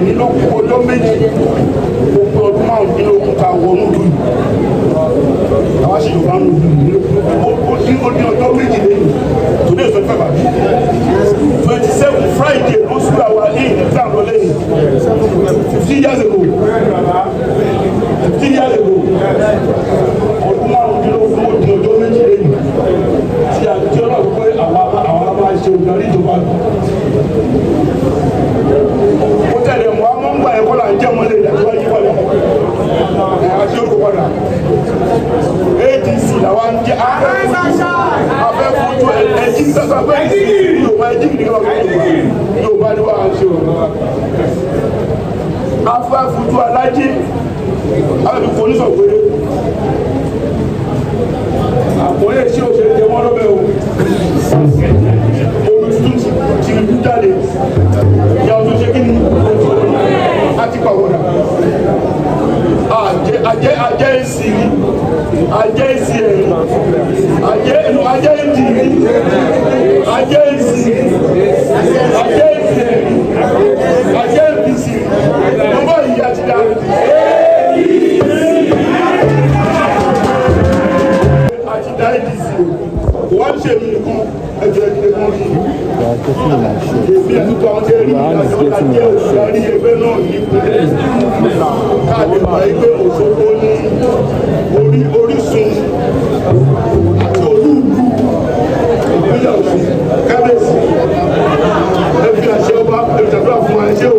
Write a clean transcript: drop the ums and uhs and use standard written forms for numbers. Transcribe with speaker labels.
Speaker 1: Èyí ló kú ọjọ́ 2, ó pé ọdún 15 ká wọnú ìlú yìí. Àwa sì Yorùbá nù ìlú ó ní ọjọ́ 2 lẹ́yìn. Today is 25, àbí 27, Friday ló sún àwa ní ìdíjà lọ lẹ́yìn. 15 years ago, 15 years ago, ọdún 15 ó di ọjọ́ 2 lẹ́yìn tí a tí ọlọ́run pé àwa máa ṣe olùdarí ìjọba. Ó tẹ̀lé mọ́ àmọ́ ń gbà yẹn kọ́ là ń jẹ́ mọ́lẹ̀ ìdájọ́ yí padà ẹ̀ àti orúkọ padà. ADC làwa ń jẹ́. Afẹ́ fojú ẹjí sọ́sọ́ pé Yorùbá ẹjí kìíní kí wọ́n Yorùbá ni wọ́n á ṣe o. Afẹ́ fojú alájẹ́ afẹ́ fi kò ní sọ pé àpòyè ṣé o ṣe jẹ wọ́n lọ́bẹ̀ o. Omi tuntun ti rú jáde, ìyá ọdún ṣe kí ni a ti pàwọ̀dà. Àjẹ́ àjẹ́ àjẹ́ èsì rí, àjẹ́ èsì ẹ̀rí, àjẹ́ àjẹ́ èdì rí, àjẹ́ èsì, àjẹ́ èsì ẹ̀rí, àjẹ́ APC. Nọ́mbà yìí àti dá àti dá ADC o. Kò wá ń ṣe mí nìkan, ẹjọ́ ẹgbẹ́ kan rí èmi àtúntò àwọn tẹ́ rí ìdájọ́ la jẹ́ olùdarí ẹgbẹ́ náà ní ìpínlẹ̀ káàdì mọ̀ ẹgbẹ́. Òṣogbo ní orí orísun àti olúùlú ìpínlẹ̀ Ọ̀ṣun. Kábíyèsí, ẹ fi àṣẹ ọba ẹ fi ṣàdúrà fún wa, ẹ ṣé o.